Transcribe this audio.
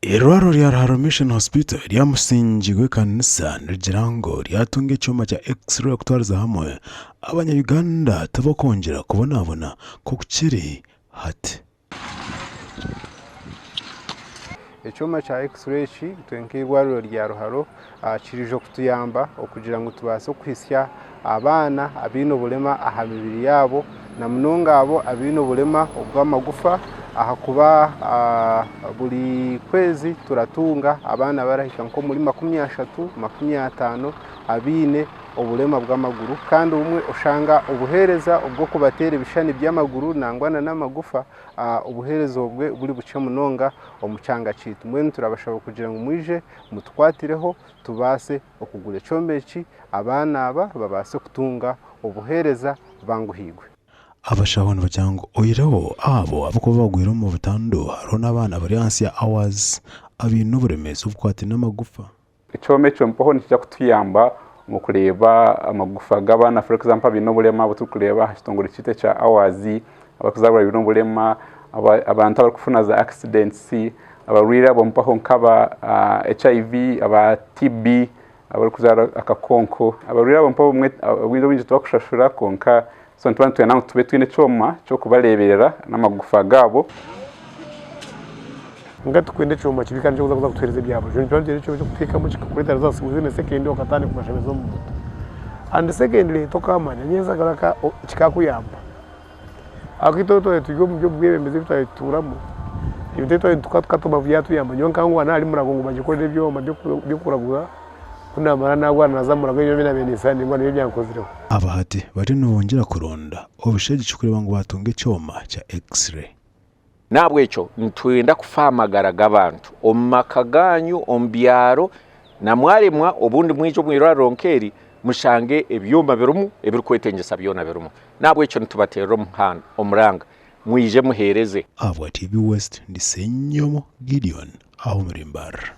Eirwariro rya Ruharo Mission Hospital erya musingi gw'ekanisa nirigira ngu ryatunga ekyoma kya X-ray kutwariza hamwe abanya Uganda tibakwongyera kubonabona nk'oku kiri hati. Ekyoma kya X-ray eki itwe nk'eirwariro rya Ruharo kiriija kutuyamba okugira ngu tubaase kuhitsya abaana abaine oburema aha mibiri yaabo na munonga abo abaine oburema obw'amagufa ahakuba buri kwezi turatunga abaana abarahika nk'omuri 30, 50 abaine oburema bw'amaguru kandi obumwe oshanga obuheereza obw'okubateera ebishushani by'amaguru nangwa n'amagufa obuheereza obwe buri bukye munonga omu kyanga kyaitu. Mbwenu turabashaba kugira ngu mwije mutukwatireho tubaase okugura ekyoma eki abaana aba babaase kutunga obuheereza banguhiirwe. Abashaho nibagira ngu oihireho abo abarikuba bagwire omu butandu, hariho n'abaana abari ahansi ya hours abaine oburemeezi obukwataine n'amagufa. Ekyoma ekyo mpaho nikija kutuyamba omu kureeba amagufa g'abaana for example abaine oburema abu turikureeba aha kitongore kyaitu ekya ours, abarikuzaarwa baine oburema, abantu abarikufuna za accidents, abarwaire abo mpaho nk'aba HIV, aba TB, abarikuzaara akakonko, abarwaire abo mpaho obumwe obwire obwingi tibakushashura kwonka so nituba nitwenda ngu tube twine ekyoma ky'okubareeberera n'amagufa gaabo. Kwonka titukwenda ekyoma kibi kandi ekirikuza kutuheereza ebya burijo. Nituba nitwenda ekyoma eky'okuteekamu kikakureetera results within a second okatandika okashemeza omu muntu. And secondly tokaamanya nyentsakara kikakuyamba. Ahabw'okuba itwe twaba turi omu by'obwebembezi ebi twaba nitutuuramu, ebintu ebi twaba nitutukora tukatuma byatuyamba. Nyowe nkangwana ahari Murago ngu bagikorere ebyoma by'okuragura, ku naamara naagwana naaza Murago ebyoma ebi naabaire ninsiha ningwa nibyo byankozireho. Aba hati bariyo nibongyera kuronda obushagiki kureeba ngu baatunga ekyoma kya X-ray. N'ahabw'ekyo nitwenda kufa aha magara g'abantu omu maka gaanyu, omu byaro, na mwaremwa obundi mwije omu irwariro nk'eri mushange ebyoma birimu ebirikwetengyesa byona birimu. N'ahabw'ekyo nitubateerera omuranga mwije muheereze. Ahabwa TV West ndi Ssenyomo Gideon aha omuri Mbarara.